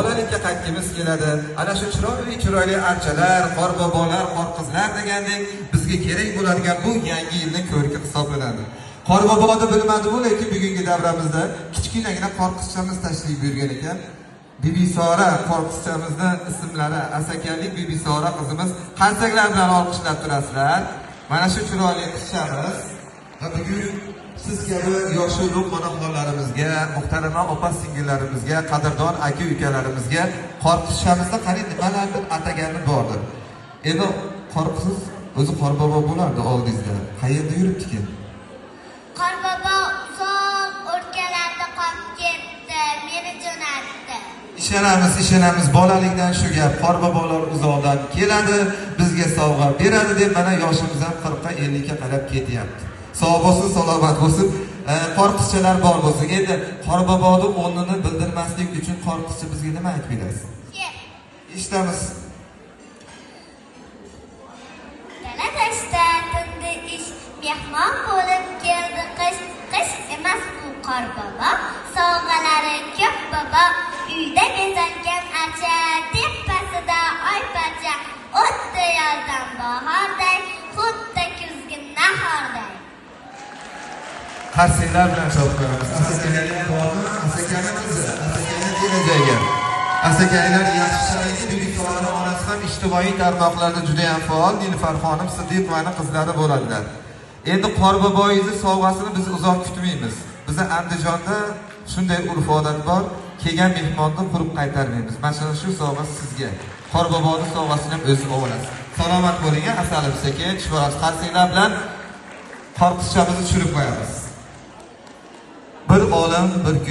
Bolalikka qaytgimiz keladi. Ana shu chiroyli chiroyli archalar, qorbobolar, qorqizlar degandek bizga kerak bo'ladigan bu yangi yilning ko'rki hisoblanadi. Qorboboni bilmadi bu, lekin bugungi davramizda kichkinagina qorqizchamiz tashrif buyurgan ekan. Bibisora qorqizchamizni ismlari Asakalik Bibisora qizimiz. Qarsaklar bilan olqishlab turasizlar. Mana shu chiroyli qizchamiz va bugun siz kabi yoshi ulug' onaxonlarimizga, muhtarama opa singillarimizga, qadrdon aka ukalarimizga qorqizchamizni qarang nimalardir atagani bordir. Endi qorqiz o'zi qorbobo bo'lardi oldingizda. Qayerda yuribdi-ki? Qorbobo uzoq o'lkalarda qolib ketdi, meni jo'natdi. Ishonamiz, ishonamiz, bolalikdan shu gap, qorbobolar uzoqdan keladi, bizga sovg'a beradi deb mana yoshimiz ham 40 ga 50 ga qarab ketyapti. Sog' bo'lsin, salomat bo'lsin. Qorqizchalar bor bo'lsin. Endi qorboboni o'rnini bildirmaslik uchun qorqizcha bizga nima aytib berasiz? Eshitamiz. Dala tashda tindi ish, mehmon bo'lib keldi qish. Qish emas bu qorbobo, sovg'alari ko'p bobo. Uyda bezalgan archa, tepasida oyparcha, o'tdi yozdan bahorday, xuddi kuzgi nahorday. Qarsaklar bilan chopib qo'yamiz. Asakaning bormi? Asakani qizi, Asakani kelajagi. Asakalar yaxshi sharoitda, Bibisorani onasi ham ijtimoiy tarmoqlarda juda ham faol. Nilufar xonim Siddiqovani qizlari bo'ladilar. Endi qorboboyingizni sovg'asini biz uzoq kutmaymiz. Biza Andijonda shunday urf-odat bor, kelgan mehmonni quruq qaytarmaymiz. Mana shu sovg'a sizga. Qorboboni sovg'asini ham o'zi olasiz. Salomat bo'ling, asalim, sekin tushib olasiz. Qarsaklar bilan qorqizchamizni tushirib qo'yamiz. Bir olam bir kuy.